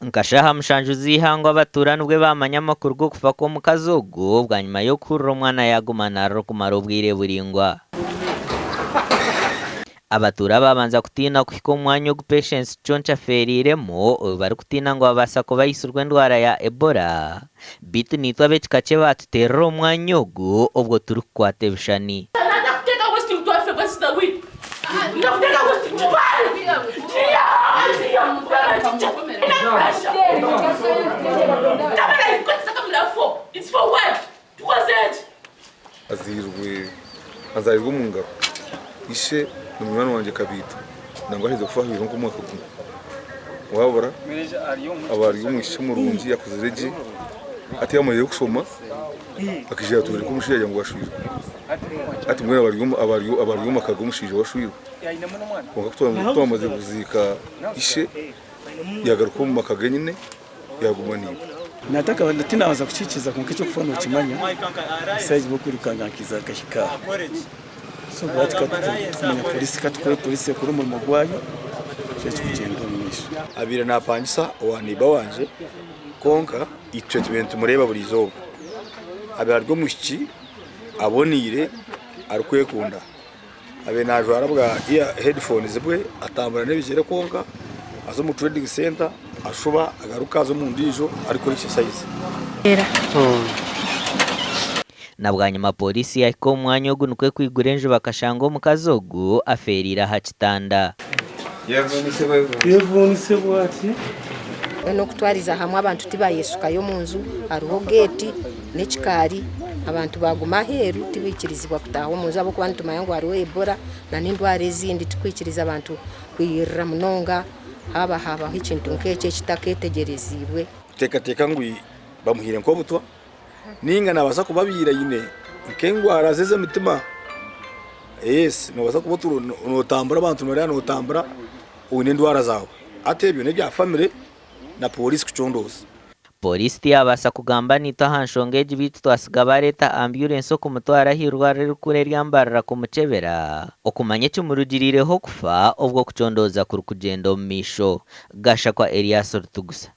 Nka shaaha mushanju z'eihangwe abatuura nibwo baamanya amakuru g'okufa kw'omukazi ogu bwanyima y'okuhurira omwana yaaguma naarira okumara obwire buraingwa. Abatuura baabanza kutiina kuhika omu mwanya ogu Patience Kiconco afeereiremu obu barikutiina ngu abaasa kuba aitsirwe endwara ya Ebola. Beitu naitwe ab'ekika kye baatuteerera omu mwanya ogu obwo turikukwata ebishushani. Azairwe azarirwe omu ngaro. Ishe ni munywani wangye Kabiito nangwa aherize kufa hahwireho nk'omwaka gumwe. Wabura aba ari omwishiki murungi akuzire gye hati yamarire kushoma akaija yatworeka omushaija yagira ngu ashwirwe. Hati mbwenu aba ari omu maka g'omushaija ou ashwirwe. Kwonka ku twamazire kuziika ishe yagaruka omu maka ge nyine yaguma naiwe. Tinabanza kukiikiriza kwonka eky'okufa nookimanya, besides bw'okwirukanga nkaija nkahika aha. So hati ka tukumanya polisi ka tukore polisi ekore omurimo gwayo tukye tukugyenda omu maisho. Abaire napangisa owa neiba wangye kwonka itwe tubaire nitumureeba buri izooba. Abaire ari omwishiki aboneire arikwekunda. Abaire najwara bwa headphones bwe atambura n'ebigyere kwonka aza omu trading center ashuba agaruka aza omu ndiijo arikukora exercise. Na bwanyima Pooriisi yahika omu mwanya ogu nikwo kwigura enju bakashanga omukazi ogu afeereire aha kitanda. N'okutwariza hamwe abantu tibayesukayo omu nju, hariho geeti n'ekikaari, abantu baaguma aheeru tibaikirizibwa kutaaha omu nju ahabw'okuba nitumanya ngu hariho Ebola n'endwara ezindi tikwikiriza abantu kwirira munonga haaba haabaho ekintu nk'ekyo ekitakeetegyereziibwe. Kuteekateeka ngu bamuhaire nk'obutwa nainga naabaasa kuba abaire aine nk'endwara ze ez'emitima. Yes, noobaasa kuba nootambura abantu nooreeba nootambura oine endwara zaawe. Hati ebyo n'ebya famire na pooriisi kucondooza. Pooriisi tiyabaasa kugamba naitwe aha nshonga egi beitu twasiga baareeta ambyurensi okumutwara aha irwariro erikuru erya Mbarara kumukyebera okumanya ekimurugiriireho kufa obwo okucondooza kurikugyenda omu maisho. Gashakwa Erias Rutugusa.